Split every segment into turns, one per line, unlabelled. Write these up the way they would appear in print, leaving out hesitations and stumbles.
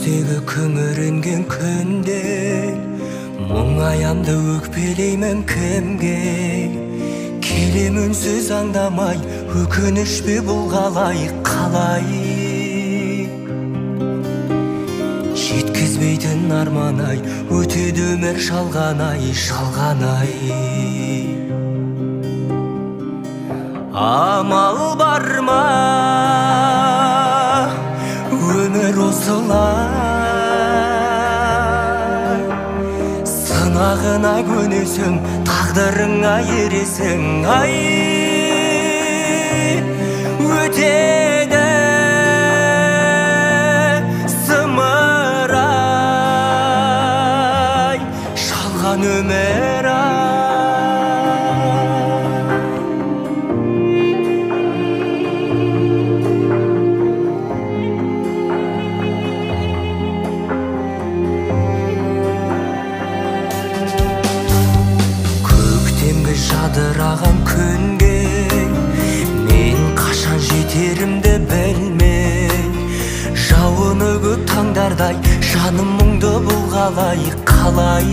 Күздегі күңіренген күнде мұңаямды өкпелеймін кімге? Келем үнсіз аңдамай, өкініш пе бұл қалай, қалай? Жеткізбейтін арман ай, өтеді өмір жалған ай, жалған ай. Амал бар ма, өмір осылай, сынағына көнесің, тағдырыңа ересің, ай, өтеді зымырай, жалған өмір ай. Жадыраған күнге мен қашан жетерімді білмей, жауыны көп таңдардай жаным мұңды бұл қалай, қалай?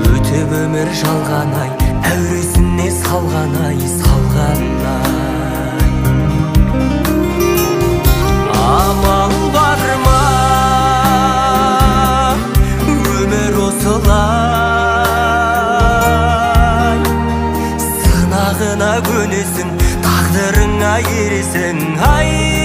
Өтіп өмір жалған ай, әуресіне салған ай, салған ай. Амал бар ма, өмір осылай, сынағына көнесің, тағдырыңа ересің, ай.